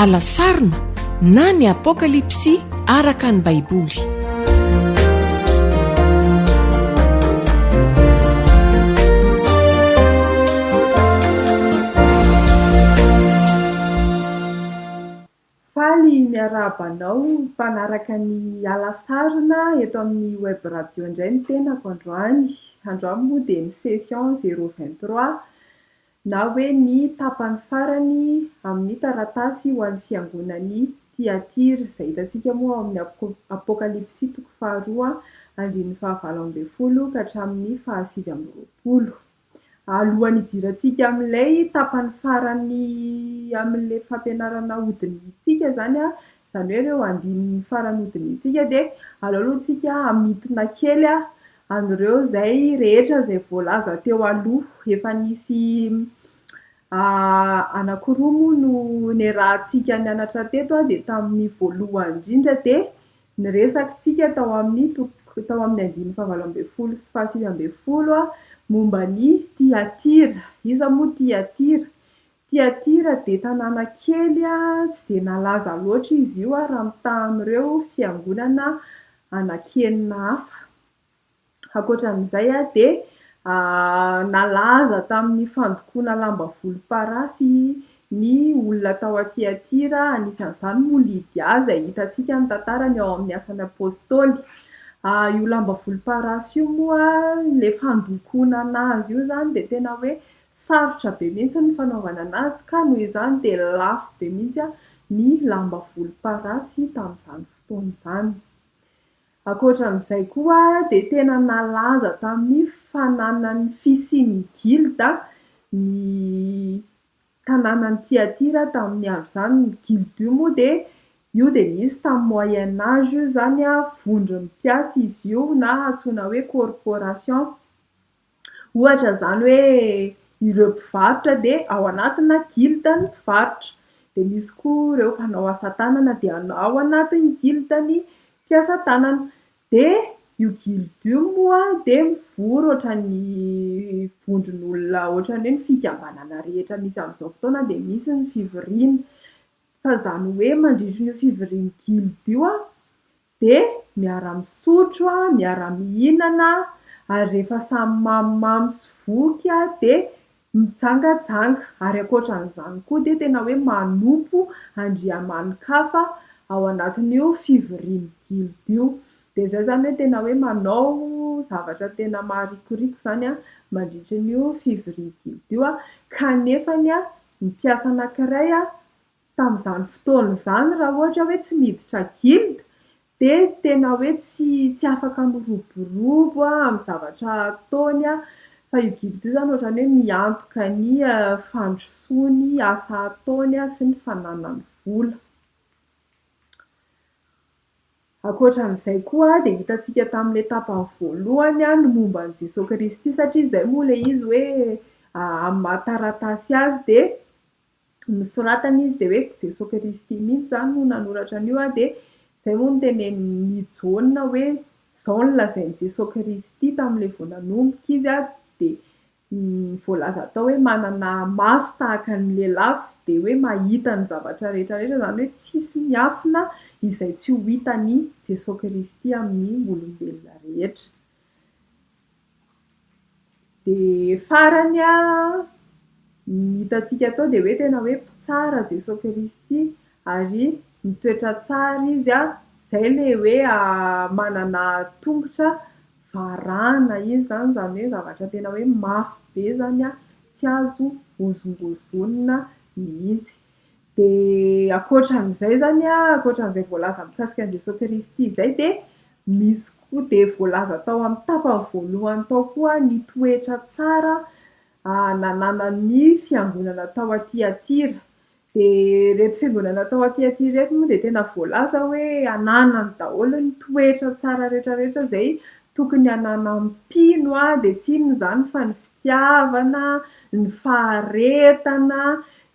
Alasarona na ny Apokalypsy araka ny Baiboly. Faly miarahaba anao mpanaraka ny Alasarona eto amin'ny web radio indray ny tenako androany. Androany moa dia ny session zéro 23 na hoe ny tapany farany amin'ny taratasy ho an'ny fiangonan'i Tyatira, izay hitantsika moa ao amin'ny Apokalypsy toko faharoa andininy fahavalo ambin'ny folo ka hatramin'ny fahasivy amby roapolo. Alohan'ny hidirantsika amin'ilay tapany farany amin'ilay fampianarana hodinihintsika izany, izany hoe ireo andininy farany hodinihintsika dia aleo aloha tsika hamintina kely an'ireo izay rehetra izay voalaza teo aloha. Efa nisy anankiroa moa no niarahantsika nianatra teto dia tamin'ny voalohany indrindra dia niresaka isika tao amin'ny toko, tao amin'ny andininy fahavalo ambin'ny folo sy fahasivy ambin'ny folo momba ny Tyatira. Iza moa Tyatira? Tyatira dia tanàna kely tsy dia nalaza loatra izy io raha mitaha amin'ireo fiangonana anankienina hafa. Ankoatran'izay dia nalaza tamin'ny fandokoana lamba volomparasy ny olona tao Tyatira, anisan'izany moa Lydia izay hitantsika ny tantarany ao amin'ny Asan'ny Apostoly. Io lamba volomparasy io moa ilay fandokoana anazy io izany dia tena hoe sarotra be mihitsy ny fanaovana anazy ka noho izany dia lafo be mihitsy ny lamba volomparasy tamin'izany fotoana izany. Ankoatran'izay koa dia tena nalaza tamin'ny fananany fisian'ny gilda ny tanànan'i Tyatira tamin'ny andro izany. Ny gilde io moa dia io dia nisy tamin'ny moyen âge io izany, vondron'ny mpiasa izy io na antsoina hoe corporation. Ohatra izany hoe ireo mpivarotra dia ao anatina guilde ny mpivarotra. Dia misy koa ireo mpanao asa tanana dia ao anatin'ny guilde ny mpiasa tanana. Dia io guilde io moa dia mivory ohatran'ny vondron'olona ohatran'ny hoe ny fikambanana rehetra misy amin'izao fotoana dia misy ny fivoriana. Fa izany hoe mandritra io fivorian'ny guilde io dia miara-misotro, miara-mihinana, ary rehefa samy mamomamo sy voky dia mijangajanga. Ary ankoatran'izany koa dia tena hoe manompo andriamani-kafa ao anatin'io fivorian'ny guilde io. Dia izay izany hoe tena hoe manao zavatra tena maharikoriko izany mandritra an'io fivorian'ny guilde io, kanefa ny mpiasa anankiray Tamin'izany fotoana izany raha ohatra hoe tsy miditra guilde dia tena hoe tsy tsy afaka miroborobo amin'ny zavatra ataony fa io guilde io izany ohatran'ny hoe miantoka ny fandrosoany asa ataony sy ny fananany vola. Ankoatran'izay koa dia hitantsika tamin'ilay tapany voalohany ny momba an'i Jesoa Kristy satria izay moa ilay izy hoe amin'ny maha taratasy azy dia nosoratana izy dia hoe Jesoa Kristy mihitsy izany no nanoratra an'io dia izay moa no tenenin'i Jaona hoe izao no lazain'i Jesoa Kristy tamin'ilay vao nanomboka izy dia voalaza tao hoe manana maso tahaka ny lelafo dia hoe mahita ny zavatra rehetra rehetra izany hoe tsisy miafina izay tsy ho hitan'i Jesoa Kristy amin'ny olombelona rehetra. Dia farany ny hitantsika tao dia hoe tena hoe mpitsara Jesoa Kristy ary mitoetra tsara Izy, izay ilay hoe manana tongotra varahina izy izany, izany hoe zavatra tena hoe mafy be izany tsy azo hozongozonina mihitsy. Dia ankoatran'izay izany ankoatran'izay voalaza mikasika an'i Jesoa Kristy izay dia misy koa dia voalaza tao amin'ny tapany voalohany tao koa ny toetra tsara nananan'ny fiangonana tao Tyatira. Dia ireto fiangonana tao Tyatira ireto moa dia tena voalaza hoe ananany daholo ny toetra tsara rehetra rehetra izay tokony hananan'ny mpino, dia tsy inona izany fa ny fitiavana, ny faharetana,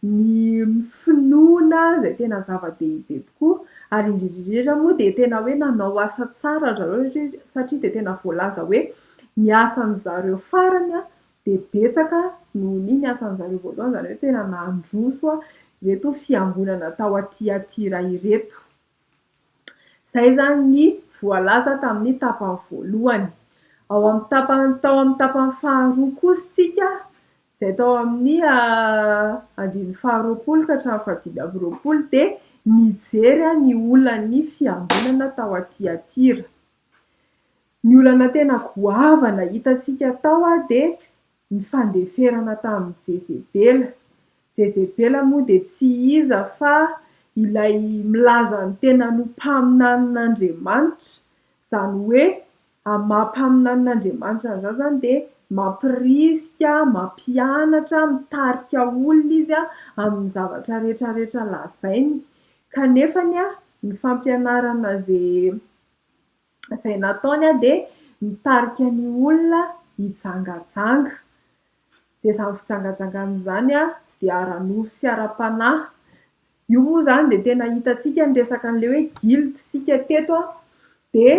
ny finoana izay tena zava-dehibe tokoa ary indrindra indrindra moa dia tena hoe nanao asa tsara ry zareo satria dia tena voalaza hoe ny asan-dry zareo farany dia betsaka noho ny asan-dry zareo voalohany, izany hoe tena nandroso ireto fiangonana tao Tiatira ireto. Izay izany ny voalaza tamin'ny tapany voalohany. Ao amin'ny tapany tao amin'ny tapany faharoa kosa isika, izay tao amin'ny andininy faharoapolo ka hatramin'ny fahadimy amby roapolo dia nijery ny olan'ny fiangonana tao Tiatira. Ny olana tena goavana hitantsika tao dia ny fandeferana tamin'i Jezebela. Jezebela moa dia tsy iza fa ilay milaza ny tenany ho mpaminanin'Andriamanitra, izany hoe amin'ny maha mpaminanin'Andriamanitra an'izany izany dia mampirisika, mampianatra, mitarika olona izy amin'ny zavatra rehetra rehetra lazainy. Kanefa ny fampianarana izay izay nataony dia mitarika ny olona hijangajanga. Dia izany fijangajangana izany dia ara-nofo sy ara-panahy. Io moa izany dia tena hitantsika ny resaka an'ilay hoe guilt isika teto dia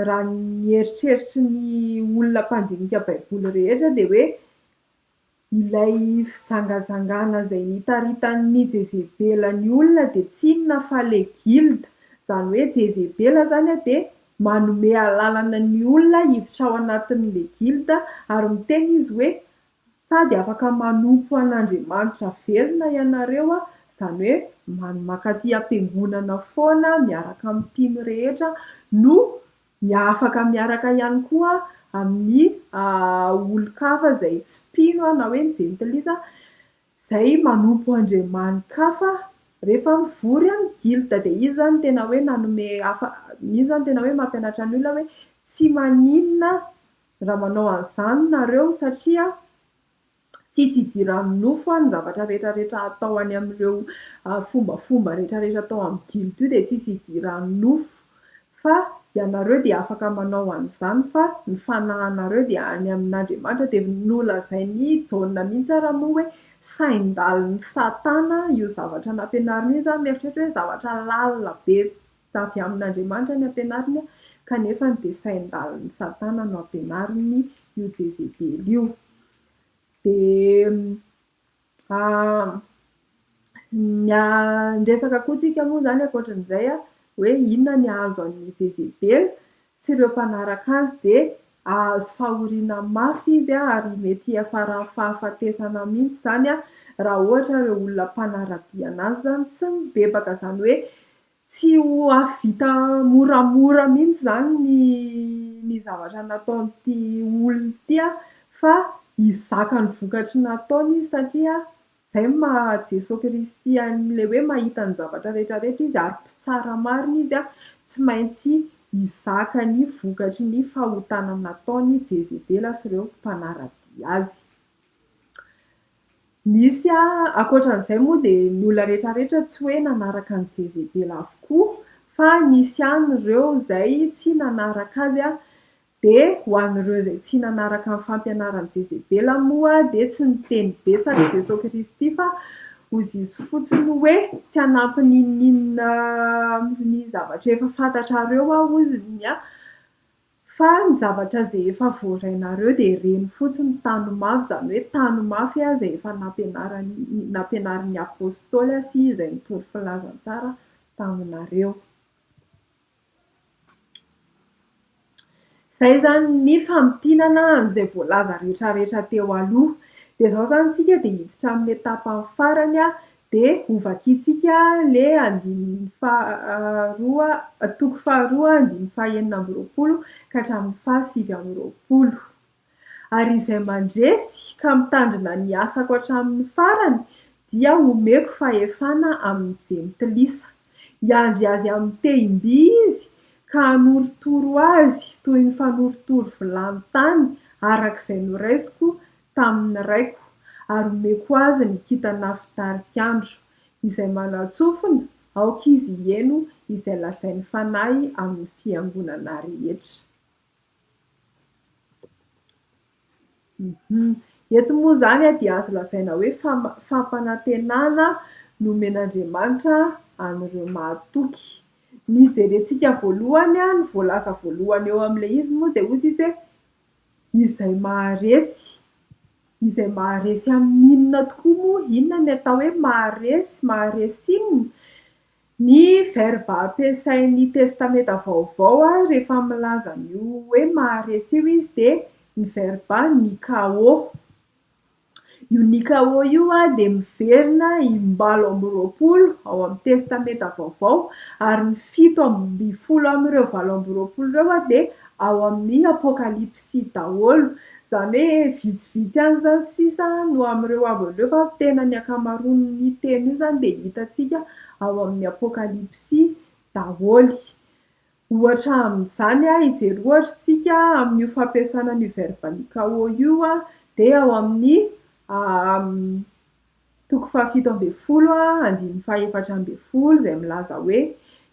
raha ny eritreritry ny olona mpandinika baiboly rehetra dia hoe ilay fijangajangana izay nitaritan'i Jezebela ny olona dia tsy inona fa ilay guilt. Izany hoe Jezebela izany dia manome alalana ny olona hiditra ao anatin'ilay guilt ary miteny izy hoe sady afaka manompo an'Andriamanitra velona ianareo, izany hoe mankaty am-piangonana foana miaraka amin'ny mpino rehetra no afaka miaraka ihany koa amin'ny olon-kafa izay tsy mpino na hoe ny jentilisa izay manompo andriamani-kafa rehefa mivory amin'ny guild. Dia izy izany tena hoe nanome hafa, izy izany tena hoe mampianatra ny olona hoe tsy maninona raha manao an'izany nareo satria tsisy idiran'ny nofo ny zavatra rehetra rehetra atao any amin'ireo fombafomba rehetra rehetra atao amin'ny guild io dia tsisy idiran'ny nofo fa ianareo dia afaka manao an'izany fa ny fanahinareo dia any amin'Andriamanitra. Dia nolazain'i Jaona mihitsy ary moa hoe sain-dalin'i Satana io zavatra nampianariny io. Izany mieritreritra hoe zavatra lalina be avy amin'Andriamanitra ny ampianariny kanefa dia sain-dalin'i Satana no ampianariny io Jezebela io. Dia niresaka koa tsika moa izany ankoatran'izay hoe inona ny hahazo an'i Jezebela sy ireo mpanaraka azy. Dia hahazo fahoriana mafy izy ary mety hiafaran'ny fahafatesana mihitsy izany raha ohatra ireo olona mpanara-dia an'azy izany tsy mibebaka. Izany hoe tsy ho hahavita moramora mihitsy izany ny zavatra nataon'ity olona ity fa hizaka ny vokatry ny nataony izy satria izay no maha Jesoa Kristy an'ilay hoe mahita ny zavatra rehetra rehetra izy ary mpitsara marina izy, tsy maintsy hizaka ny vokatry ny fahotana nataony Jezebela sy ireo mpanara-dia azy. Nisy ankoatran'izay moa dia ny olona rehetra rehetra tsy hoe nanaraka an'i Jezebela avokoa fa nisy ihany ireo izay tsy nanaraka azy. Dia ho an'ireo izay tsy nanaraka ny fampianaran'i Jezebela moa dia tsy niteny betsaka Jesoa Kristy fa hozy izy fotsiny hoe tsy hanampy n'inon'inona amin'ny zavatra efa fantatrareo aho hozy ny ahy. Fa ny zavatra izay efa voarainareo dia ireny fotsiny, tano mafy, izany hoe tano mafy izay efa nampianarin'ny Apôstôly sy izay nitory filazantsara taminareo. Izay izany ny famintinana an'izay voalaza rehetrarehetra teo aloha. Dia izao izany isika dia hiditra amin'ny étape farany dia hovakintsika ilay andininy faharoa, toko faharoa andininy faha-26 ka hatramin'ny faha-29. Ary izay mandresy ka mitandrina ny asako hatramin'ny farany dia homeko fahefana amin'ny jentilisa. Hiandry azy amin'ny tehim-by izy ka hanorotoro azy toy ny fanorotoro vilany tany araka izay noraisiko tamin'ny Raiko, ary homeko azy ny kintana fitarik'andro. Izay manan-tsofina, aoka izy hihaino izay lazain'ny Fanahy amin'ny fiangonana rehetra. Eto moa izany dia azo lazaina hoe fampanantenana nomen'Andriamanitra an'ireo mahatoky. Ny jerentsika voalohany, ny voalaza voalohany eo amin'ilay izy moa dia hoy izy hoe izay maharesy. Izay maharesy amin'ny inona tokoa moa? Inona ny atao hoe maharesy? Maharesy inona? Ny verbe ampiasain'ny Testamenta Vaovao rehefa milaza an'io hoe maharesy io izy dia ny verbe nikao. Io nikao io dia miverina im-28 ao amin'ny Testamenta Vaovao ary ny 17 amin'ireo 28 ireo dia ao amin'ny Apokalypsy daholo. Izany hoe vitsivitsy ihany izany sisa no amin'ireo ambiny ireo fa tena ny ankamaroan'ny teny io izany dia hitantsika ao amin'ny Apokalypsy daholo. Ohatra amin'izany, hijery ohatra isika amin'io fampiasana an'io verbe nikao io dia ao amin'ny toko faha-17 andininy faha-14 izay milaza hoe,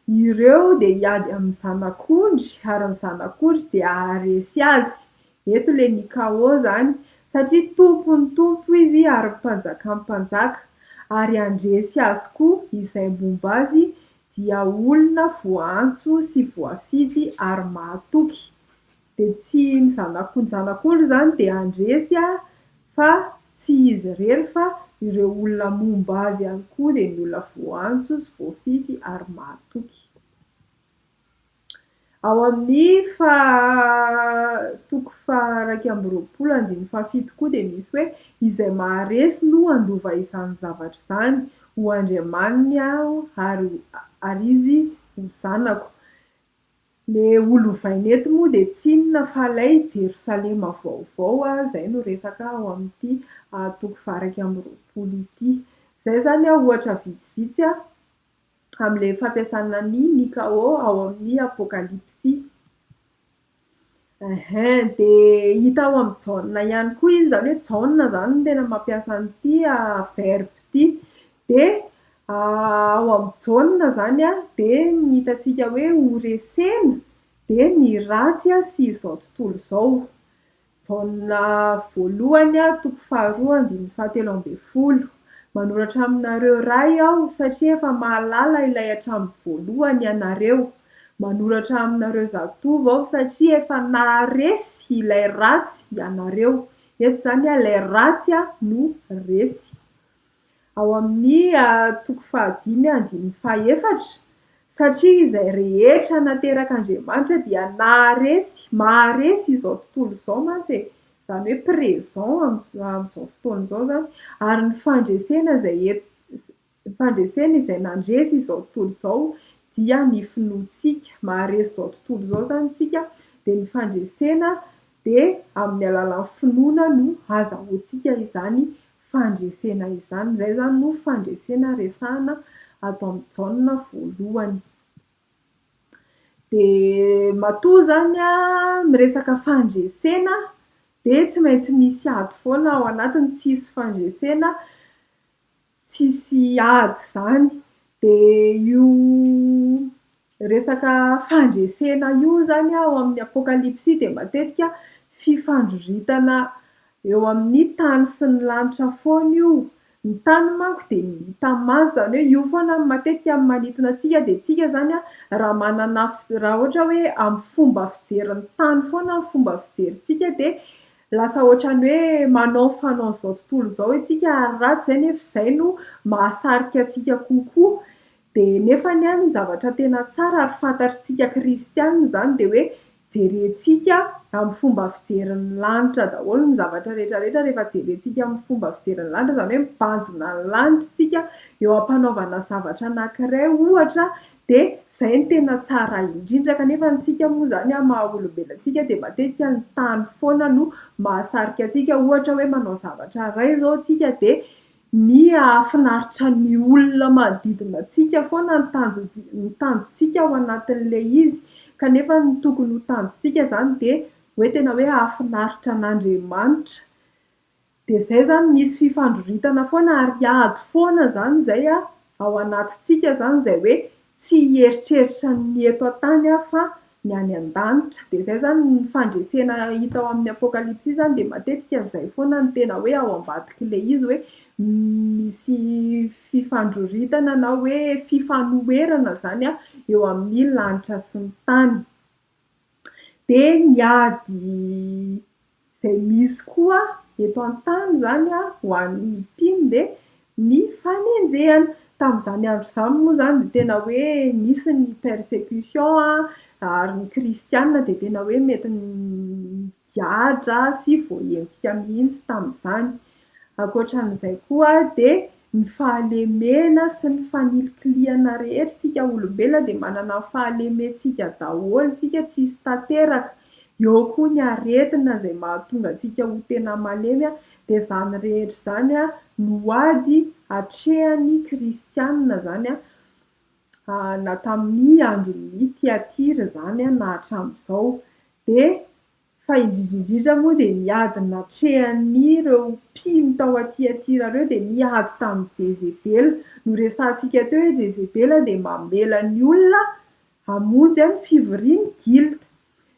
Ireo dia hiady amin'ny Zanak'ondry ary ny Zanak'ondry dia haharesy azy. Eto ilay nikao izany, satria Tompon'ny tompo Izy ary Mpanjakan'ny mpanjaka, ary handresy azy koa izay momba Azy dia olona voaantso sy voafidy ary mahatoky. Dia tsy ny zanak'ondry zanak'ondry izany dia handresy fa tsy izy irery fa ireo olona momba azy ihany koa dia ny olona voaantso sy voafidy ary mahatoky. Ao amin'ny faha toko faha-21 andininy faha-7 koa dia misy hoe, Izay maharesy no handova izany zavatra izany, ho Andriamaniny aho ary ary izy ho zanako. Ilay ho lovaina eto moa dia tsy inona fa ilay Jerosalema vaovao, izay no resaka ao amin'ity toko faha-21 ity. Izay izany ohatra vitsivitsy amin'ilay fampiasana ny Nikao ao amin'ny Apokalypsy. Ehe, dia hita ao amin'i Jaona ihany koa izy, izany hoe Jaona izany no tena mampiasa an'ity verbe ity. Dia ao amin'i Jaona izany dia ny hitantsika hoe horesena dia ny ratsy sy izao tontolo izao. Jaona voalohany toko faharoa andininy fahatelo ambin'ny folo. Manoratra aminareo Ray aho satria efa mahalala ilay hatramin'ny voalohany ianareo. Manoratra aminareo zatovo aho satria efa naharesy ilay ratsy ianareo. Eto izany ilay ratsy no resy. Ao amin'ny toko fahadimy andininy fahefatra, Satria izay rehetra naterak'Andriamanitra dia naharesy, maharesy izao tontolo izao mantsy e! Izany hoe présent amin'izao fotoana izao izany, ary ny fandresena izay ny fandresena izay nandresy izao tontolo izao dia ny finoantsika. Maharesy izao tontolo izao izany isika dia ny fandresena dia amin'ny alalan'ny finoana no azahoantsika izany fandresena izany. Izay izany no fandresena resahina ato amin'i Jaona voalohany. Dia matoa izany miresaka fandresena dia tsy maintsy misy ady foana ao anatiny, tsisy fandresena tsisy ady izany. Dia io resaka fandresena io izany ao amin'ny Apokalypsy dia matetika fifandroritana eo amin'ny tany sy ny lanitra foana io. Ny tany manko dia ny hita maso, izany hoe io foana no matetika no manintona antsika dia tsika izany raha manana raha ohatra hoe amin'ny fomba fijery ny tany foana ny fomba fijerintsika dia Lasa ohatran'ny hoe manao ny fanaon'izao tontolo izao isika ary ratsy izay nefa izay no mahasarika antsika kokoa. Dia nefany an, ny zavatra tena tsara ary fantatr'isika kristiana izany dia hoe jerentsika amin'ny fomba fijerin'ny lanitra daholo ny zavatra rehetra rehetra rehefa jerentsika amin'ny fomba fijerin'ny lanitra, izany hoe mibanjina ny lanitra isika eo am-panaovana zavatra anankiray ohatra Dia izay no tena tsara indrindra kanefa ny tsika moa izany amin'ny maha olombelona antsika dia matetika ny tany foana no mahasarika antsika, ohatra hoe manao zavatra iray izao tsika dia ny hahafinaritra ny olona manodidina antsika foana ny tanjontsika ny tanjontsika ao anatin'ilay izy kanefa ny tokony ho tanjontsika izany dia hoe tena hoe hahafinaritra an'Andriamanitra. Dia izay izany misy fifandroritana foana ary ady foana izany izay ao anatintsika izany izay hoe tsy hieritreritra ny eto an-tany aho fa ny any an-danitra. Dia izay izany ny fandresena hita ao amin'ny Apokalypsy izany dia matetika izay foana no tena hoe ao ambadik'ilay izy hoe misy fifandroritana na hoe fifanoherana izany eo amin'ny lanitra sy ny tany. Dia ny ady izay misy koa eto an-tany izany ho an'ny mpino dia ny fanenjehana. Tamin'izany andro izany moa izany dia tena hoe nisy ny persécution ary ny kristiana dia tena hoe mety nigadra sy voahenjika mihitsy tamin'izany. Ankoatra an'izay koa dia ny fahalemena sy ny fanilikilihana rehetra, isika olombelona dia manana ny fahalementsika daholo, isika tsisy tanteraka, eo koa ny aretina izay mahatonga antsika ho tena malemy, dia izany rehetra izany no ady atrehan'ny kristiana izany na tamin'ny andron'ny Tiatira izany na hatramin'izao. Dia Fa indrindra indrindra moa dia ny ady natrehan'ireo mpino tao Tiatira ireo dia ny ady tamin'i Jezebela. Noresahantsika teo hoe Jezebela dia mamela ny olona hamonjy an'ny fivorian'ny guilde.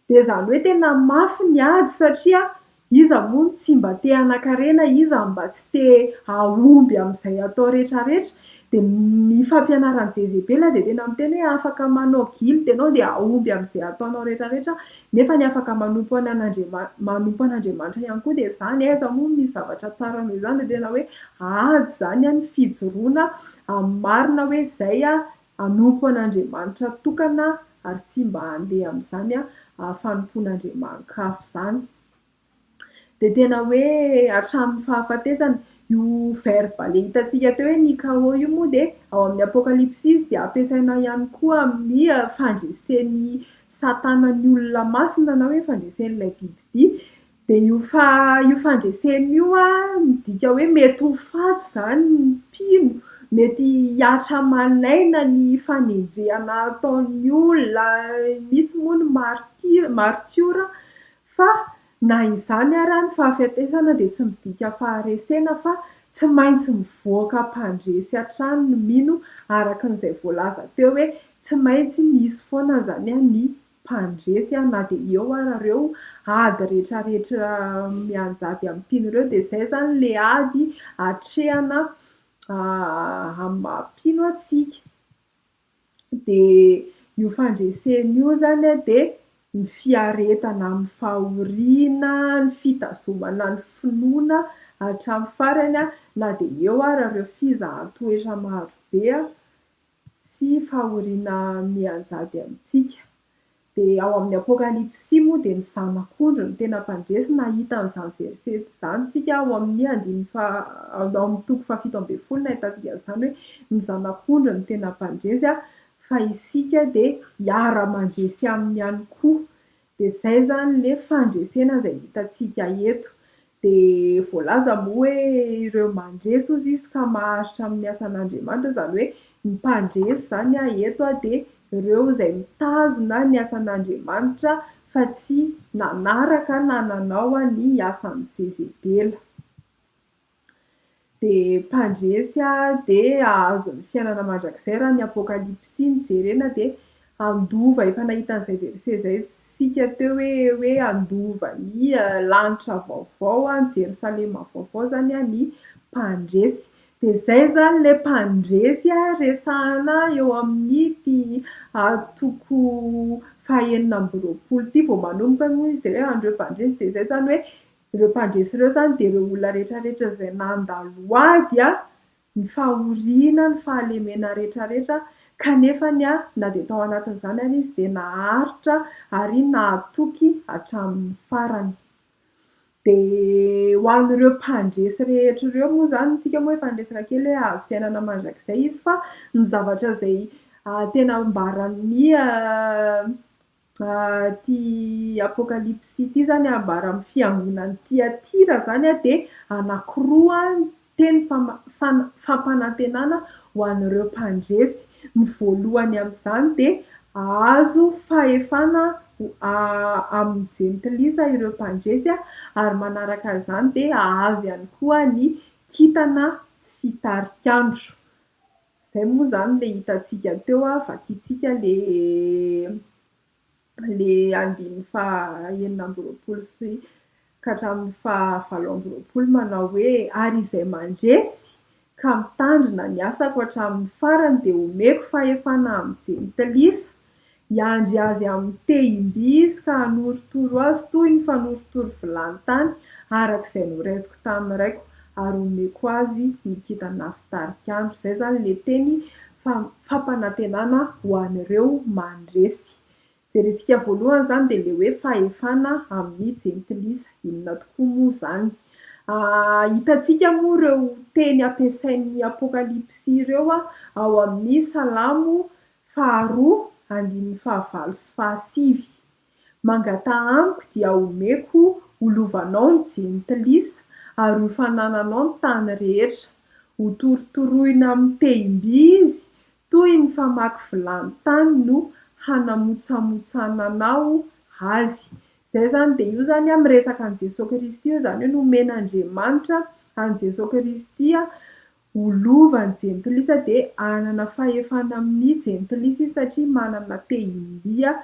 Dia izany hoe tena mafy ny ady satria iza moa no tsy mba te hanan-karena, iza no mba tsy te hahomby amin'izay atao rehetrarehetra. Dia ny fampianaran'i Jezebela dia tena miteny hoe afaka manao guilde ianao dia hahomby amin'izay ataonao rehetrarehetra Nefa ny afaka manompo an'Andriamanitra manompo an'Andriamanitra ihany koa dia izany, aiza moa no misy zavatra tsara noho izany, dia tena hoe ady izany ny fijoroana amin'ny marina hoe izay hanompo an'Andriamanitra tokana ary tsy mba handeha amin'izany fanompoan'Andriamani-kafa izany. Dia tena hoe hatramin'ny fahafatesana. Io verbe le hitantsika teo hoe nikao io moa dia ao amin'ny Apokalypsy izy dia ampiasaina ihany koa amin'ny fandresen'i Satana ny olona masina na hoe fandresen'ilay bibidia. Dia io fa io fandresena io midika hoe mety ho faty izany ny mpino, mety hihatra aman'aina ny fanenjehana ataon'ny olona, misy moa ny martyr martiora Fa na izany ara ny fahafatesana dia tsy midika faharesena fa tsy maintsy mivoaka mpandresy hatrany ny mino araka an'izay voalaza teo hoe tsy maintsy misy foana izany ny mpandresy na dia eo ara ireo ady retraretra mianjady amin'ny mpino ireo dia izay izany ilay ady atrehana amin'ny maha mpino antsika. Dia io fandresena io izany dia ny fiaretana amin'ny fahoriana, ny fitazomana ny finoana hatramin'ny farany na dia eo ary ireo fizahan-toetra marobe sy fahoriana mianjady amintsika. Dia ao amin'ny Apokalypsy moa dia ny Zanak'ondry no tena mpandresy, nahita an'izany verset izany isika ao amin'ny andininy faha, ao amin'ny toko fahafito ambin'ny folo nahitantsika an'izany hoe ny Zanak'ondry no tena mpandresy fa isika dia hiara-mandresy aminy ihany koa. Dia izay izany ilay fandresena izay hitantsika eto. Dia voalaza moa hoe ireo mandresy hozy izy ka maharitra amin'ny asan'Andriamanitra, izany hoe ny mpandresy izany eto dia ireo izay mitazona ny asan'Andriamanitra fa tsy nanaraka na nanao ny asan'i Jezebela. Dia mpandresy dia hahazo ny fiainana mandrakizay raha ny Apokalypsy no jerena dia handova, efa nahita an'izay verset izay isika teo hoe hoe handova ny lanitra vaovao, ny Jerosalema vaovao izany ny mpandresy. Dia izay izany ilay mpandresy resahana eo amin'ity toko fahenina amby roapolo ity, vao manomboka moa izy dia hoe an'ireo mpandresy, dia izay izany hoe Ireo mpandresy ireo izany dia ireo olona rehetra rehetra izay nandalo ady, ny fahoriana, ny fahalemena rehetra rehetra, kanefa na dia tao anatin'izany ary izy dia naharitra ary nahatoky hatramin'ny farany. Dia ho an'ireo mpandresy rehetra ireo moa izany, isika moa efa niresaka kely hoe hahazo fiainana mandrakizay izy fa ny zavatra izay tena ambaran'ny Ity Apokalypsy ity izany ambara amin'ny fiangonan'i Tyatira izany dia anankiroa ny teny fampanantenana ho an'ireo mpandresy. Ny voalohany amin'izany dia hahazo fahefana amin'ny jentilisa ireo mpandresy ary manaraka izany dia hahazo ihany koa ny kintana fitarikandro. Izay moa izany ilay hitantsika teo, vakintsika ilay ilay andininy faha 26 sy ka hatramin'ny faha 28 manao hoe, Ary izay mandresy ka mitandrina ny asako hatramin'ny farany dia homeko fahefana amin'ny jentilisa, Hiandry azy amin'ny tehim-by izy ka hanorotoro azy toy ny fanorotoro vilany tany, araka izay noraisiko tamin'ny Raiko, ary homeko azy ny kintana fitarikandro. Izay izany ilay teny fampanantenana ho an'ireo mandresy. Jerentsika voalohany izany dia ilay hoe fahefana amin'ny jentilisa. Inona tokoa moa izany? Hitantsika moa ireo teny ampiasain'ny Apokalypsy ireo ao amin'ny Salamo faharoa andininy fahavalo sy fahasivy. Mangataha amiko dia homeko ho lovanao ny jentilisa ary ho fanananao ny tany rehetra. Hotorotoroina amin'ny tehim-by izy Toy ny famaky vilany tany no hanamontsamontsananao azy. Izay izany dia io izany an, miresaka an'i Jesoa Kristy io, izany hoe nomen'Andriamanitra an'i Jesoa Kristy ho lova ny jentilisa dia hanana fahefana amin'ny jentilisa izy satria manana tehim-by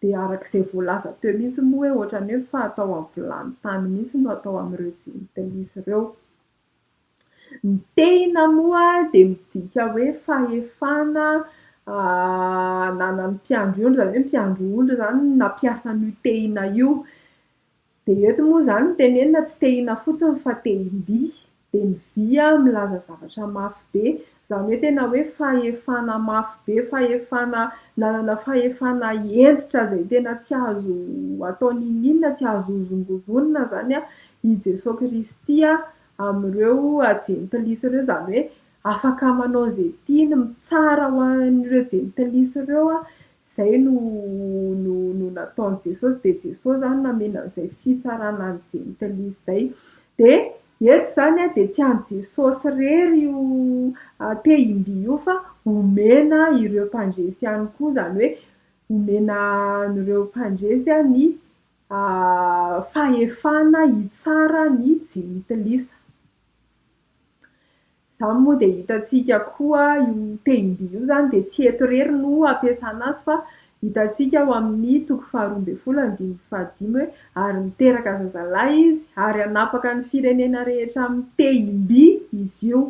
dia araka izay voalaza teo mihitsy moa hoe ohatran'ny hoe fatao amin'ny vilany tany mihitsy no atao amin'ireo jentilisa ireo. Ny tehina moa dia midika hoe fahefana ananan'ny mpiandry ondry, izany hoe mpiandry ondry izany no nampiasa an'io tehina io. Dia eto moa izany no tenenina tsy tehina fotsiny fa tehim-by. Dia ny vy milaza zavatra mafy be, izany hoe tena hoe fahefana mafy be, fahefana nanana fahefana hentitra izay tena tsy azo atao n'inon'inona, tsy azo hozongozonina izany i Jesoa Kristy amin'ireo jentilisa ireo, izany hoe afaka manao izay tiany, mitsara ho an'ireo jentilisa ireo, izay no no no nataon'i Jesosy, dia Jesosy izany namena an'izay fitsarana ny jentilisa izay. Dia eto izany dia tsy an'i Jesosy irery io tehim-by io fa omena ireo mpandresy ihany koa, izany hoe omena an'ireo mpandresy ny fahefana hitsara ny jentilisa. Izany moa dia hitantsika koa io tehim-by io izany dia tsy eto irery no ampiasana azy fa hitantsika ao amin'ny toko faharoa ambin'ny folo andininy fahadimy hoe ary niteraka zazalahy izy ary hanapaka ny firenena rehetra amin'ny tehim-by izy io.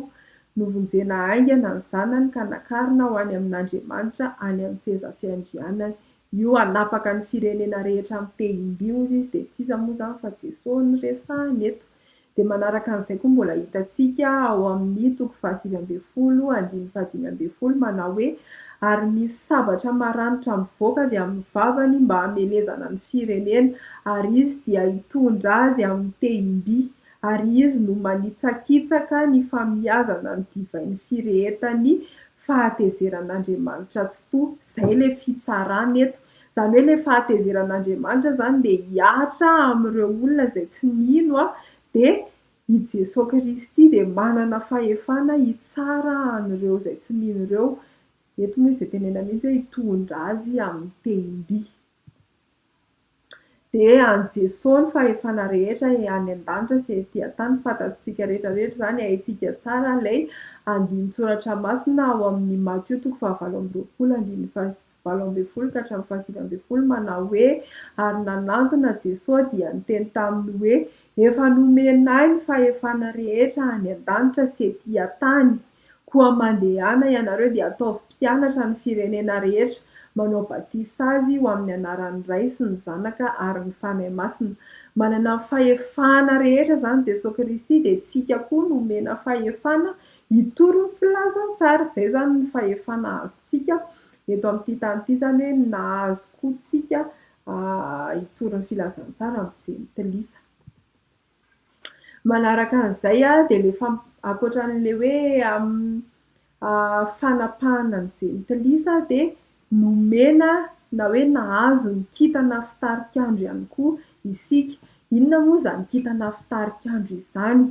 Novonjena haingana ny zanany ka nakarina ho any amin'Andriamanitra any amin'ny seza fiandrianany. Io hanapaka ny firenena rehetra amin'ny tehim-by hozy izy dia tsy iza moa izany fa Jesoa no resahiny eto. Dia manaraka an'izay koa mbola hitantsika ao amin'ny toko fahasivy ambin'ny folo andininy fahadimy ambin'ny folo manao hoe ary misy sabatra maranitra mivoaka avy amin'ny vavany mba hamelezana ny firenena ary izy dia hitondra azy amin'ny tehim-by ary izy no manitsakitsaka ny famiazana ny divain'ny firehetan'ny fahatezeran'Andriamanitra Tsitoha, izay ilay fitsarana eto. Izany hoe ilay fahatezeran'Andriamanitra izany dia hihatra amin'ireo olona izay tsy mino dia i Jesoa Kristy dia manana fahefana hitsara an'ireo izay tsy mino ireo. Eto moa izy dia tenenina mihitsy hoe hitondra azy amin'ny tehim-by. Dia an'i Jesoa ny fahefana rehetra any an-danitra sy ety an-tany. Fantatsika rehetra rehetra izany, haintsika tsara ilay andinin-tsoratra masina ao amin'ny Matio toko fahavalo amby roapolo andininy fahavalo ambin'ny folo ka hatramin'ny fahasivy ambin'ny folo manao hoe ary nanantona Jesoa dia niteny taminy hoe efa nomena ahy ny fahefana rehetra any an-danitra sy ety an-tany. Koa mandehana ianareo dia ataovy mpianatra ny firenena rehetra, manao batisa azy ho amin'ny anaran'ny Ray sy ny Zanaka ary ny Fanahy Masina. Manana ny fahefana rehetra izany Jesoa Kristy dia tsika koa no omena fahefana hitory ny filazantsara. Izay izany ny fahefana azontsika eto amin'ity tany ity izany hoe nahazo koa tsika hitory ny filazantsara amin'ny jentilisa. Manaraka an'izay dia ilay ankoatra an'ilay hoe fanapahana ny jentilisa dia nomena na hoe nahazo ny kintana fitarikandro ihany koa isika. Inona moa izany kintana fitarikandro izany?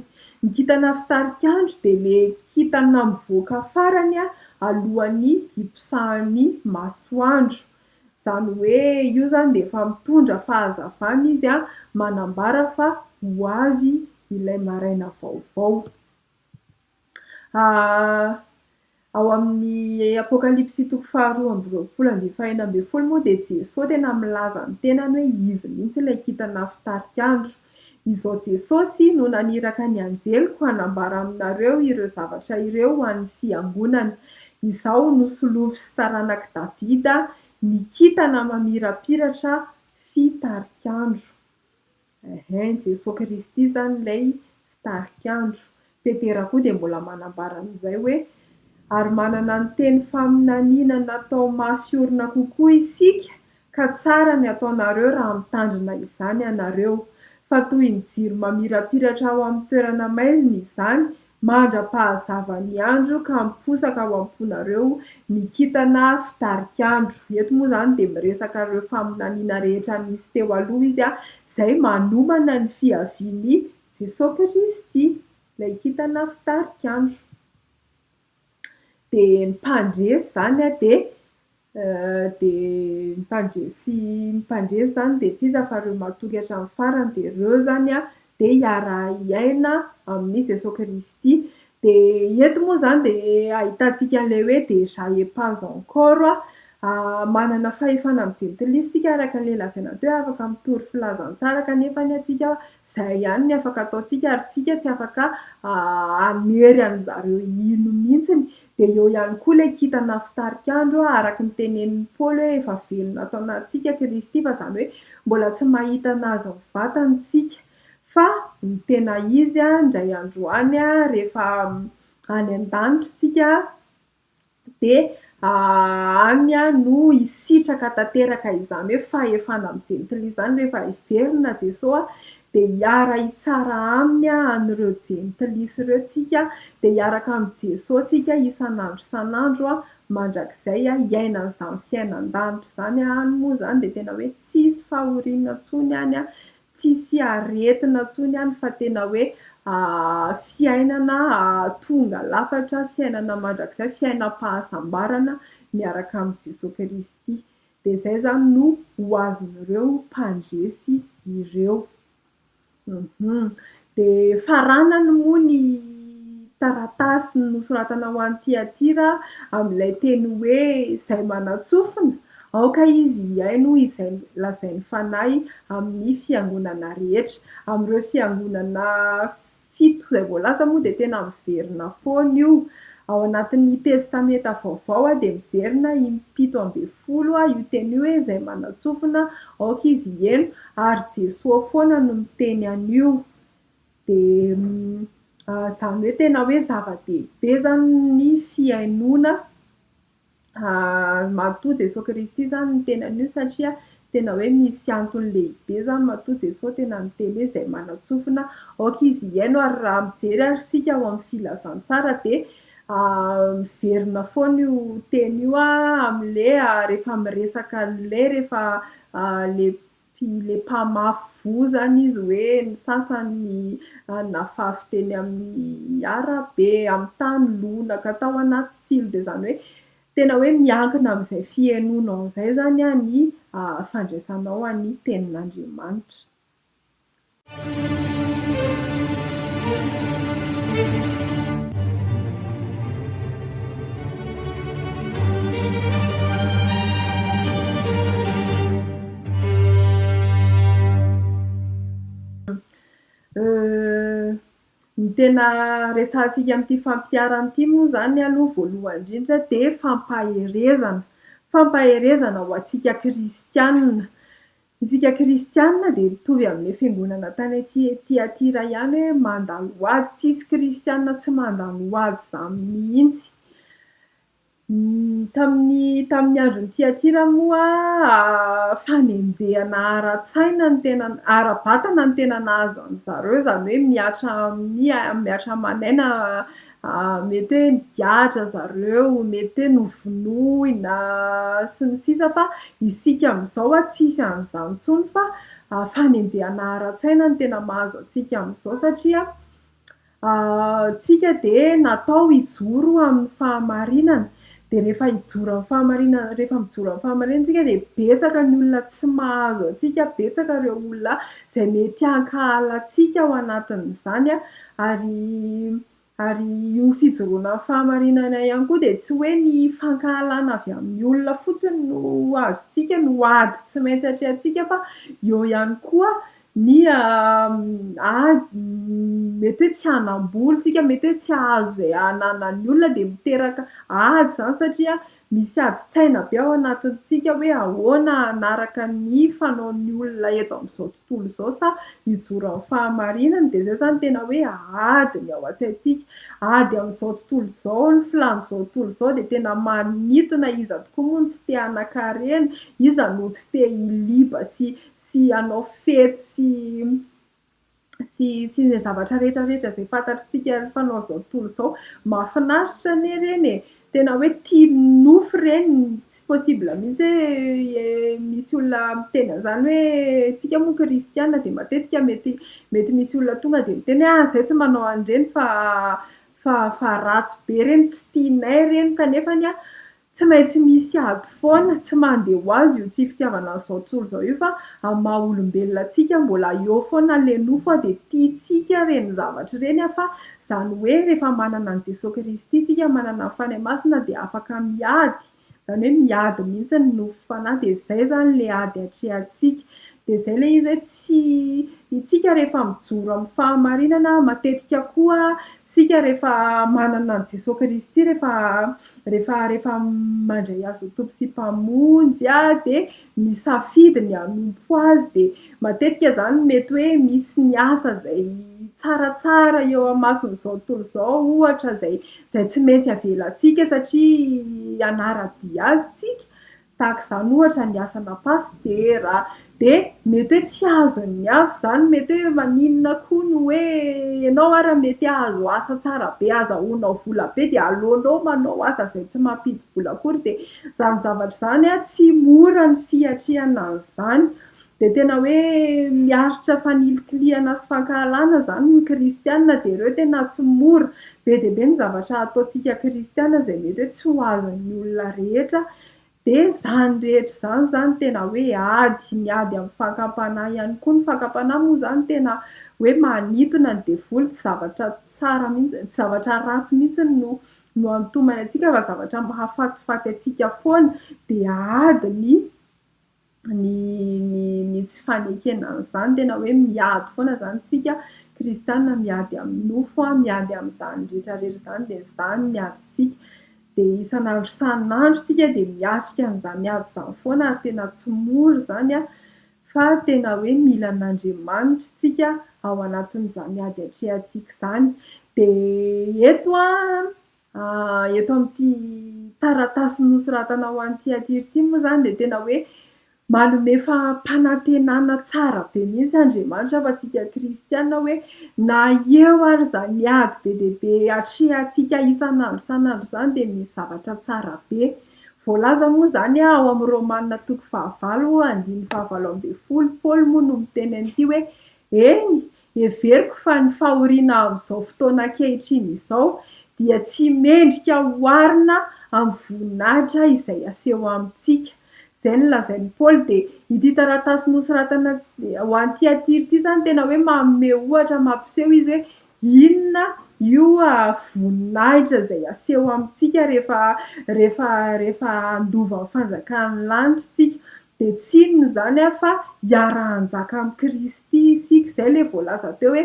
Ny kintana fitarikandro dia ilay kintana mivoaka farany alohan'ny hiposahan'ny masoandro. Izany hoe io izany dia efa mitondra fahazavana izy manambara fa ho avy ilay maraina vaovao. Ao amin'ny Apokalypsy toko faharoa amby roapolo andininy fahenina ambin'ny folo moa dia Jesoa tena milaza ny tenany hoe izy mihitsy ilay kintana fitarikandro. Izao Jesosy no naniraka ny anjeliko hanambara aminareo ireo zavatra ireo ho an'ny fiangonana. Izaho no solofo sy taranak'i Davida, ny kintana mamirapiratra fitarikandro. Ehe, Jesoa Kristy izany ilay fitarikandro. Petera koa dia mbola manambara an'izay hoe, Ary manana ny teny faminaniana natao mafy orina kokoa isika, ka tsara ny ataonareo raha mitandrina izany ianareo. Fa toy ny jiro mamirapiratra ao amin'ny toerana maizina izany, mandra-pahazavan'ny andro ka miposaka ao am-ponareo ny kintana fitarikandro. Eto moa izany dia miresaka ireo faminaniana rehetra nisy teo aloha izy, izay manomana ny fiavian'i Jesoa Kristy, ilay kintana fitarikandro. Dia ny mpandresy izany dia dia ny mpandresy ny mpandresy izany dia tsy iza fa ireo matoky hatramin'ny farany dia ireo izany dia hiara-hiaina amin'i Jesoa Kristy. Dia eto moa izany dia ahitantsika an'ilay hoe déjà et pas encore, manana fahefana amin'ny jentilisa isika araka an'ilay lazaina teo hoe afaka mitory filazantsara kanefa anie tsika Izay ihany ny afaka ataontsika ary tsika tsy afaka hanery an'zareo hino mihitsiny. Dia eo ihany koa ilay kintana fitarik'andro araka ny tenenin'i Paoly hoe efa velona ato anatintsika Kristy fa izany hoe mbola tsy mahita an'azy mivantana isika fa ny tena izy indray andro any rehefa any an-danitra isika dia any no hisitraka tanteraka izany hoe fahefana amin'ny jentilisa izany, rehefa hiverina Jesoa dia hiara-hitsara aminy an'ireo jentilisa ireo tsika, dia hiaraka amin'i Jesoa tsika isan'andro isan'andro mandrakizay hiaina an'izany fiainan-danitra izany, any moa izany dia tena hoe tsisy fahoriana intsony any, Tsisy aretina intsony any fa tena hoe fiainana tonga lafatra, fiainana mandrakizay, fiainam-pahasambarana miaraka amin'i Jesoa Kristy. Dia izay izany no ho azon'ireo mpandresy ireo. Dia faranany moa ny taratasy nosoratana ho an'i Tyatira amin'ilay teny hoe izay manan-tsofina, aoka izy hihaino izay lazain'ny Fanahy amin'ny fiangonana rehetra. Amin'ireo fiangonana fito izay voalaza moa dia tena miverina foana io. Ao anatin'ny Testamenta Vaovao dia miverina im-17 io teny io hoe izay manan-tsofina aoka izy hihaino ary Jesoa foana no miteny an'io. Dia izany hoe tena hoe zava-dehibe izany ny fihainoana matoa Jesoa Kristy izany niteny an'io satria tena hoe misy antony lehibe izany matoa Jesoa tena niteny hoe izay manan-tsofina aoka izy hihaino ary raha mijery ary isika ao amin'ny filazantsara dia miverina foana io teny io amin'ilay rehefa miresaka an'ilay rehefa ilay ilay mpamafy voa izany izy hoe ny sasany nafafy teny amin'ny arabe, amin'ny tany lonaka, tao anaty tsilo dia izany hoe tena hoe miankina amin'izay fihainoanao izay izany ny fandraisanao ny tenin'Andriamanitra. Ny tena resahantsika amin'ity fampiharana ity moa izany aloha voalohany indrindra dia fampaherezana. Fampaherezana ho antsika kristiana. Isika kristiana dia mitovy amin'ilay fiangonana tany Tyatira ihany hoe mandalo ady. Tsisy kristiana tsy mandalo ady izany mihitsy. Tamin'ny tamin'ny andron'i Tyatira moa fanenjehana ara-tsaina no tena ara-batana no tena nahazo an-dry zareo, izany hoe mihatra amin'ny mihatra aman'aina mety hoe nigadra zareo, mety hoe novonoina sy ny sisa fa isika amin'izao tsisy an'izany intsony fa fanenjehana ara-tsaina no tena mahazo antsika amin'izao satria Tsika dia natao hijoro amin'ny fahamarinana, dia rehefa hijoro amin'ny fahamarinana, rehefa mijoro amin'ny fahamarinana tsika dia betsaka ny olona tsy mahazo antsika, betsaka ireo olona izay mety hankahala antsika ao anatin'izany ary ary io fijoroana amin'ny fahamarinana ihany koa dia tsy hoe ny fankahalana avy amin'ny olona fotsiny no azontsika, no ady tsy maintsy atrehantsika fa eo ihany koa Ny ady, mety hoe tsy hanam-bola isika, mety hoe tsy hahazo izay hananan'ny olona dia miteraka ady izany satria Misy adin-tsaina be ao anatintsika hoe ahoana hanaraka ny fanaon'ny olona eto amin'izao tontolo izao sa hijoro amin'ny fahamarinana. Dia izay izany tena hoe ady ny ao an-tsaintsika. Ady amin'izao tontolo izao, ny filàn'izao tontolo izao dia tena manintona. Iza tokoa moa no tsy te hanan-karena? Iza no tsy te hiliba sy sy hanao fety sy sy sy izay zavatra rehetra rehetra izay fantatritsika fanaon'izao tontolo izao. Mahafinaritra anie ireny e! Tena hoe tian'ny nofo ireny, tsy possible mihitsy hoe misy olona miteny an'izany hoe tsika moa kristiana dia matetika mety mety misy olona tonga dia miteny hoe ah izahay tsy manao an'ireny fa fa fa ratsy be ireny, tsy tianay ireny kanefany an Tsy maintsy misy ady foana, tsy mandeha ho azy io tsy fitiavana an'izao tontolo izao io fa amin'ny maha olombelona antsika mbola eo foana ilay nofo dia tiantsika ireny zavatra ireny fa izany hoe rehefa manana an'i Jesoa Kristy isika manana ny Fanahy Masina dia afaka miady, izany hoe miady mihitsy ny nofo sy fanahy dia izay izany ilay ady atrehantsika. Dia izay ilay izy hoe tsy isika rehefa mijoro amin'ny fahamarinana matetika koa isika rehefa manana an'i Jesoa Kristy rehefa rehefa rehefa mandray Azy ho Tompo sy Mpamonjy dia misafidy ny hanompo Azy dia matetika izany mety hoe misy ny asa izay tsaratsara eo imason'izao tontolo izao ohatra izay izay tsy maintsy avelantsika satria hanara-dia Azy isika Tahaka izany ohatra ny asana pasitera, dia mety hoe tsy azon'ny hafa izany, mety hoe maninona koa no hoe ianao ara mety hahazo asa tsara be azahoanao vola be dia aleonao manao asa izay tsy mampidi-bola akory, dia izany zavatra izany an tsy mora ny fiatrehana an'izany, dia tena hoe miaritra fanilikilihana sy fankahalana izany ny kristiana dia ireo tena tsy mora, be dia be ny zavatra ataontsika kristiana izay mety hoe tsy ho azon'ny olona rehetra, dia izany rehetra izany izany tena hoe ady, ny ady amin'ny fakam-panahy ihany koa, ny fakam-panahy moa izany tena hoe manintona ny devoly, tsy zavatra tsara mihitsy, tsy zavatra ratsy mihitsy no no antomany antsika fa zavatra mahafatifaty antsika foana, dia ady ny ny ny ny tsy fanekena an'izany, tena hoe miady foana izany isika kristiana, miady amin'ny nofo, miady amin'izany rehetra rehetra izany dia izany ny adintsika. Dia isan'andro isan'andro isika dia miatrika an'izany ady izany foana ary tena tsy mora izany fa tena hoe mila an'Andriamanitra isika ao anatin'izany ady atrehantsika izany. Dia eto an, Eto amin'ity taratasy nosoratana ho an'i Tiatira ity moa izany dia tena hoe manome fampanantenana tsara be mihitsy Andriamanitra fa antsika kristiana hoe na eo ary izany ady be dia be atrehantsika isan'andro isan'andro izany dia misy zavatra tsara be. Voalaza moa izany ao amin'ny Romana toko fahavalo andininy fahavalo ambin'ny folo, Paoly moa no miteny an'ity hoe, Eny, Heveriko fa ny fahoriana amin'izao fotoana ankehitriny izao dia tsy mendrika oharina amin'ny voninahitra izay aseho amintsika. Izay no lazain'i Paoly. Dia ity taratasy nosoratana ho an'i Tyatira ity izany tena hoe manome ohatra mampiseho izy hoe inona io voninahitra izay aseho amintsika rehefa rehefa rehefa handova ny fanjakan'ny lanitra isika. Dia tsy inona izany fa hiara-hanjaka amin'i Kristy isika. Izay ilay voalaza teo hoe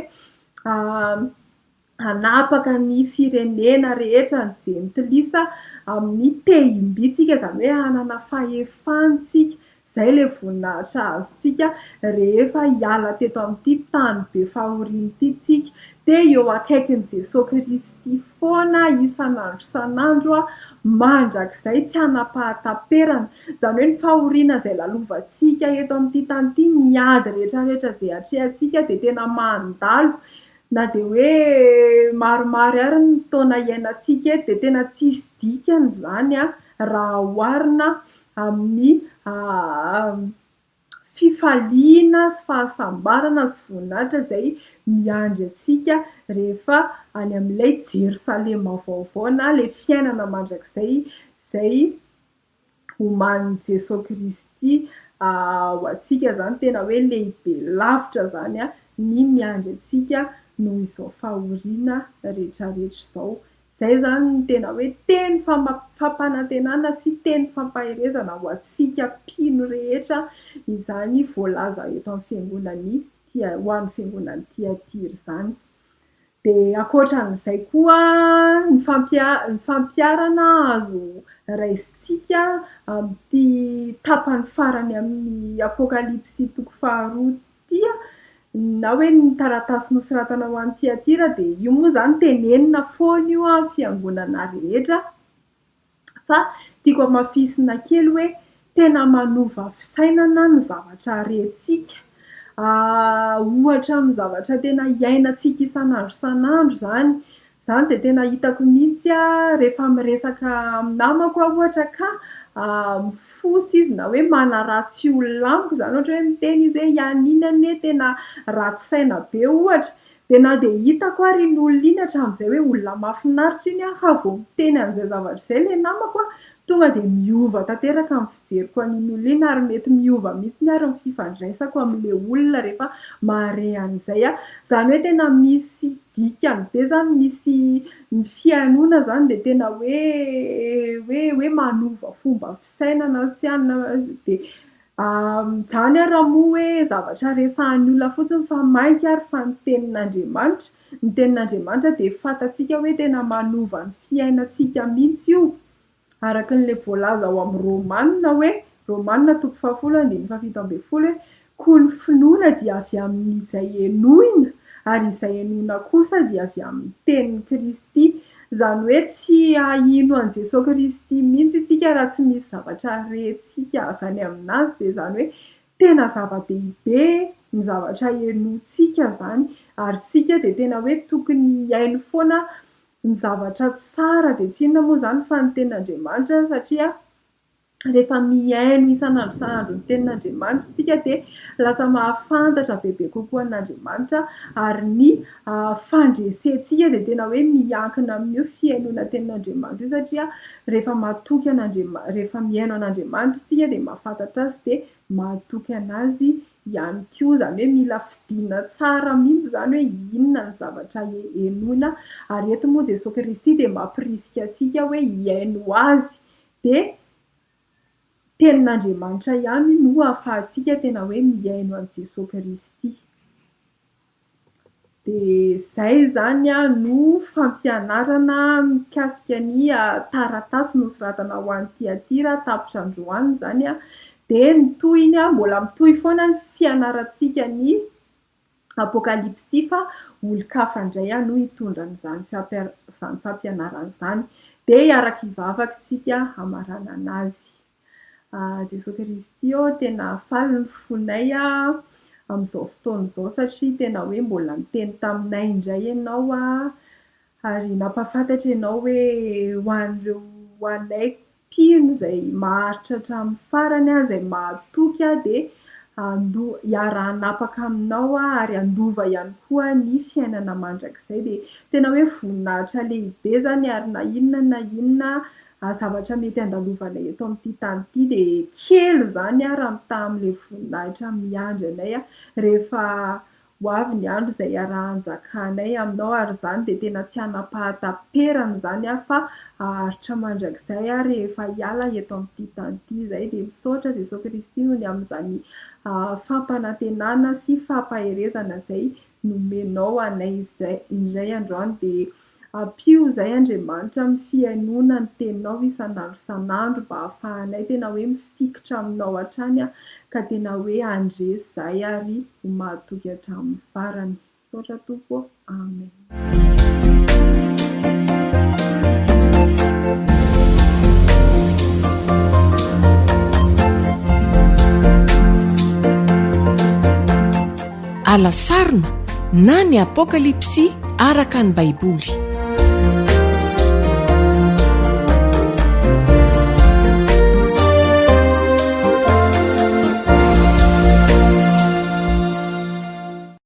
hanapaka ny firenena rehetra, ny jentilisa, amin'ny tehim-by tsika, izany hoe hanana fahefana isika. Izay ilay voninahitra azontsika rehefa hiala teto amin'ity tany be fahoriana ity isika. Dia eo akaikin'i Jesoa Kristy foana isan'andro isan'andro mandrakizay tsy hanam-pahataperana. Izany hoe ny fahoriana izay lalovantsika eto amin'ity tany ity, ny ady rehetra rehetra izay atrehantsika dia tena mandalo na dia hoe maromaro ary ny taona iainantsika eto dia tena tsisy dikany izany raha oharina amin'ny fifaliana sy fahasambarana sy voninahitra izay miandry antsika rehefa any amin'ilay Jerosalema vaovao na ilay fiainana mandrakizay izay omanin'i Jesoa Kristy ho antsika izany. Tena hoe lehibe lavitra izany ny miandry antsika noho izao fahoriana rehetrarehetra izao. Izay izany no tena hoe teny fampanantenana sy teny fampaherezana ho antsika mpino rehetra izany voalaza eto amin'ny fiangonan'i ho an'ny fiangonan'i Tyatira izany. Dia ankoatran'izay koa ny ny fampiharana azo raisintsika amin'ity tapany farany amin'ny Apokalypsy toko faharoa ity, na hoe ny taratasy nosoratana ho an'i Tyatira dia io moa izany tenenina foana io amin'ny fiangonana rehetra fa tiako hamafisina kely hoe tena manova fisainana ny zavatra rentsika. Ohatra amin'ny zavatra tena iainantsika isan'andro isan'andro izany. Izany dia tena hitako mihitsy rehefa miresaka amin'ny namako aho ohatra ka mifosa izy na hoe manaratsy olona amiko izany, ohatra hoe miteny izy hoe i an'iny anie tena ratsy saina be ohatra, dia na dia hitako ary iny olona iny hatramin'izay hoe olona mahafinaritra iny fa vao miteny an'izay zavatra izay ilay namako tonga dia miova tanteraka ny fijeriko an'iny olona iny ary mety miova mihitsy ary ny fifandraisako amin'ilay olona rehefa mahare an'izay aho. Izany hoe tena misy dikany be izany, misy ny fihainoana izany dia tena hoe hoe hoe manova fomba fisainana tsy anona dia izany ary moa hoe zavatra resahan'ny olona fotsiny fa mainka ary fa ny tenin'Andriamanitra. Ny tenin'Andriamanitra dia fantatsika hoe tena manova ny fiainantsika mihitsy io. Araka an'ilay voalaza ao amin'ny Romana hoe, Romana toko fahafolo andininy fahafito ambin'ny folo hoe, Koa ny finoana dia avy amin'izay henoina, ary izay henoina kosa dia avy amin'ny tenin'i Kristy. Izany hoe tsy hahino an'i Jesoa Kristy mihitsy isika raha tsy misy zavatra rentsika avy any aminazy. Dia izany hoe tena zava-dehibe ny zavatra henointsika izany, ary isika dia tena hoe tokony hihaino foana Ny zavatra tsara dia tsy inona moa izany fa ny tenin'Andriamanitra satria rehefa mihaino isan'andro isan'andro ny tenin'Andriamanitra isika dia lasa mahafantatra bebe kokoa an'Andriamanitra ary ny fandresentsika dia tena hoe miankina amin'io fihainoana tenin'Andriamanitra io satria rehefa matoky an'Andriamanitra, rehefa mihaino an'Andriamanitra isika dia mahafantatra azy dia mahatoky an'azy ihany koa, izany hoe mila fidiana tsara mihitsy izany hoe inona ny zavatra henoina, ary eto moa Jesoa Kristy dia mampirisika antsika hoe hihaino Azy, dia Tenin'Andriamanitra ihany no ahafahantsika tena hoe mihaino an'i Jesoa Kristy. Dia izay izany no fampianarana mikasika ny taratasy nosoratana ho an'i Tyatira tapitra androany izany. Dia ny tohiny, mbola mitohy foana ny fianarantsika ny Apokalypsy fa olon-kafa indray no hitondra an'izany fampianarana izany. Dia hiaraka hivavaka isika hamaranana azy. Jesoa Kristy ô, tena faly ny fonay amin'izao fotoana izao satria tena hoe mbola niteny taminay indray Ianao ary nampahafantatra Ianao hoe ho an'ireo ho anay mpino izay maharitra hatramin'ny farany, izay mahatoky dia hiara-hanapaka aminao ary handova ihany koa ny fiainana mandrakizay. Dia tena hoe voninahitra lehibe izany ary na inona na inona zavatra mety handalovanay eto amin'ity tany ity dia kely izany raha mitaha amin'ilay voninahitra miandry anay rehefa ho avy ny andro izay hiaraha-hanjakanay aminao ary izany dia tena tsy hanam-pahataperana izany fa haharitra mandrakizay rehefa hiala eto amin'ity tany ity izahay dia misaotra Jesoa Kristy noho ny amin'izany fampanantenana sy fampaherezana izay nomenao anay izay indray androany dia Ampio izahay Andriamanitra amin'ny fihainoana ny teninao isan'andro isan'andro mba hahafahanay tena hoe mifikitra aminao hatrany ka tena hoe handresy izahay ary ho mahatoky hatramin'ny farany. Misaotra Tompo ô. Amen. Alasarona na ny Apokalypsy araka ny Baiboly.